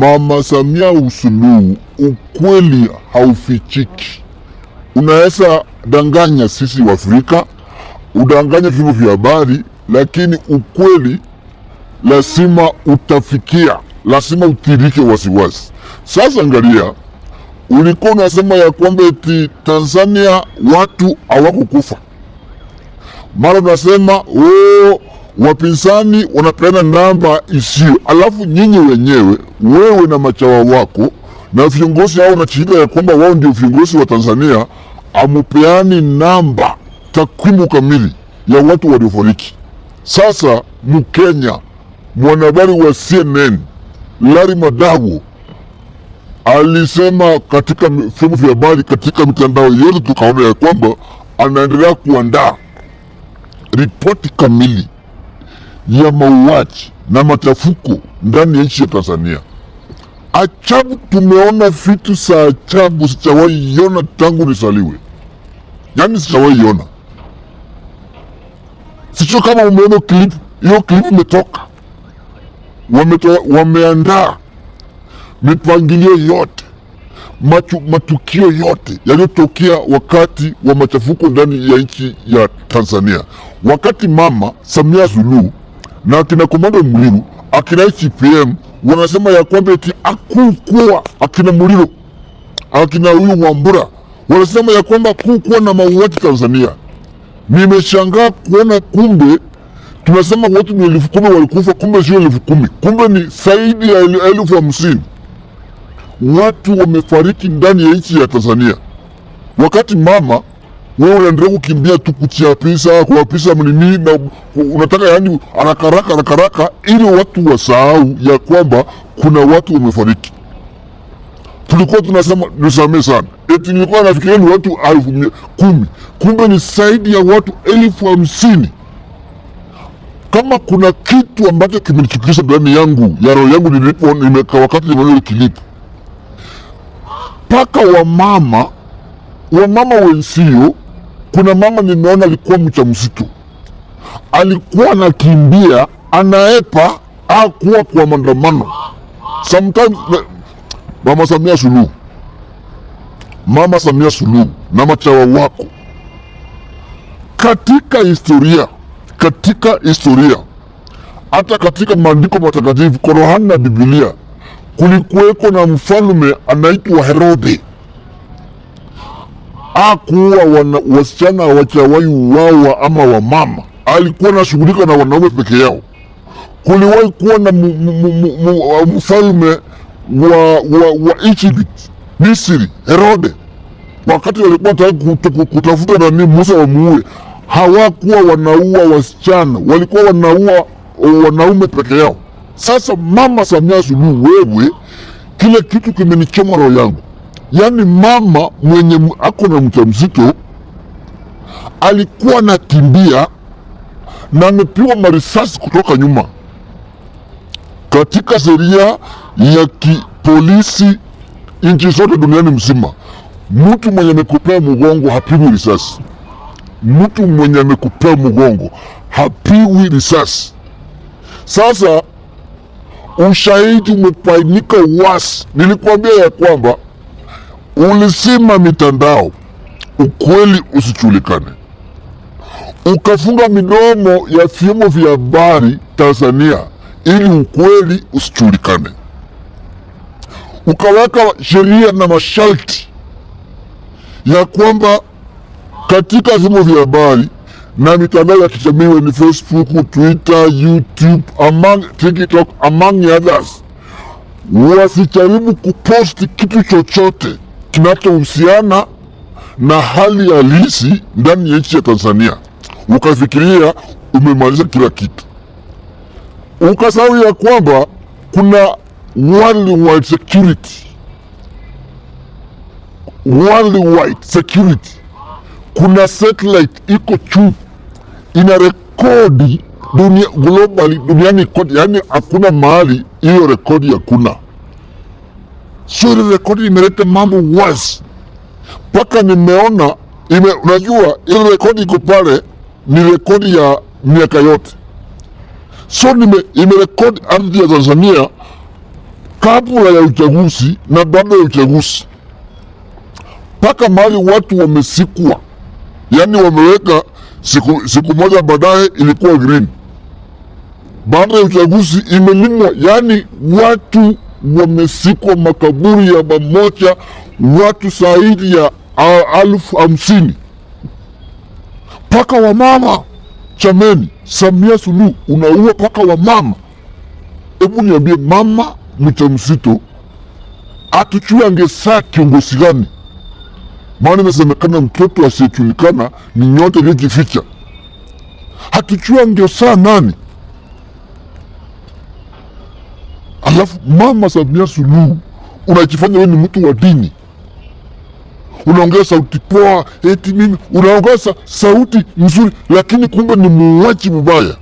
Mama Samia Suluhu, ukweli haufichiki. Unaweza danganya sisi Waafrika, udanganye vyombo vya habari, lakini ukweli lazima utafikia, lazima utirike wasiwasi. Sasa angalia, ulikuwa unasema ya kwamba eti Tanzania watu hawakukufa, mara unasema oh, wapinzani wanapeana namba isiyo, alafu nyinyi wenyewe, wewe na machawa wako na viongozi hao wanachiita ya kwamba wao ndio viongozi wa Tanzania, amupeani namba takwimu kamili ya watu waliofariki. Sasa Mkenya mwanahabari wa CNN Larry Madowo alisema katika vyombo vya habari, katika mitandao yote, tukaona ya kwamba anaendelea kuandaa ripoti kamili ya mauaji na machafuko ndani ya nchi ya Tanzania. Ajabu, tumeona vitu za ajabu sijawahi iona tangu nizaliwe, yaani sijawahi iona. Sijui kama umeona clip hiyo, clip imetoka, wameandaa mipangilio yote matukio yote yaliyotokea wakati wa machafuko ndani ya nchi ya Tanzania, wakati Mama Samia Suluhu na akina Komando Muliro akina HPM wanasema ya kwamba eti hakukuwa, akina Muliro akina huyu Wambura wanasema ya kwamba hakukuwa na mauaji Tanzania. Nimeshangaa kuona kumbe tunasema watu ni 10,000 walikufa, kumbe sio 10,000, kumbe ni zaidi ya 50,000 watu wamefariki ndani ya nchi ya Tanzania. Wakati mama wewe unaendelea kukimbia tu kuchiapisa kuapisa mnini na unataka yani haraka haraka haraka haraka ili watu wasahau ya kwamba kuna watu wamefariki. Tulikuwa tunasema, nisamee sana, eti nilikuwa nafikiria ni watu 10,000, kumbe ni zaidi ya watu 50,000. Kama kuna kitu ambacho kimenichukisha ndani yangu ya roho yangu nilipo nimeka wakati nimeona ile clip, mpaka wamama wenzio, kuna mama nimeona alikuwa mjamzito, alikuwa anakimbia anaepa, akuwa kwa maandamano. Sometimes Mama Samia Suluhu, Mama Samia Suluhu na machawa wako, katika historia, katika historia, hata katika maandiko matakatifu, Korani na Biblia, kulikuweko na mfalme anaitwa Herode. Hakuwa wasichana hawajawahi uawa ama wamama, alikuwa anashughulika na wanaume peke yao. Kuliwahi kuwa na mfalme wa Egypt, Misri, Herode, wakati walikuwa wanataka kutafuta nani Musa wamuue, hawakuwa wanaua wasichana, walikuwa wanaua wanaume peke yao. Sasa Mama Samia Suluhu, wewe, kile kitu kimenichoma roho yangu. Yaani mama mwenye ako na mjamzito alikuwa anakimbia na amepigwa marisasi kutoka nyuma. Katika sheria ya kipolisi nchi zote duniani mzima, mtu mwenye amekupea mgongo hapigwi risasi. Mtu mwenye amekupea mgongo hapigwi risasi. Sasa ushahidi umebainika wazi. Nilikuambia ya kwamba ulisima mitandao ukweli usijulikane, ukafunga midomo ya vyombo vya habari Tanzania ili ukweli usijulikane, ukaweka sheria na masharti ya kwamba katika vyombo vya habari na mitandao ya kijamii ni Facebook, Twitter, YouTube, among TikTok, among others, wasijaribu kuposti kitu chochote kinachohusiana na hali halisi ndani ya nchi ya Tanzania. Ukafikiria umemaliza kila kitu, ukasahau ya kwamba kuna worldwide security, worldwide security. Kuna satellite iko juu ina rekodi dunia globally, duniani kote, yani hakuna mahali hiyo rekodi hakuna. Sio ile rekodi imeleta mambo wazi mpaka nimeona unajua ile rekodi iko pale ni rekodi ya miaka yote, so imerekodi ardhi ya Tanzania. Kabla ya uchaguzi na baada ya uchaguzi, mpaka mahali watu wamesikwa, yaani wameweka siku moja baadaye ilikuwa green, baada ya uchaguzi imelimwa, yaani watu wamesikwa makaburi ya pamoja, watu zaidi ya 50,000 mpaka wamama. Chameni, Samia Suluhu unaua mpaka wamama. Hebu niambie, mama mjamzito atujue angezaa kiongozi gani? Maana inasemekana mtoto asiyejulikana ni nyota iliyojificha. Hatujui angezaa nani? Alafu mama Samia Suluhu unajifanya wewe ni mtu wa dini, unaongea sauti poa, eti mimi unaongea sauti nzuri, lakini kumbe ni muuaji mubaya.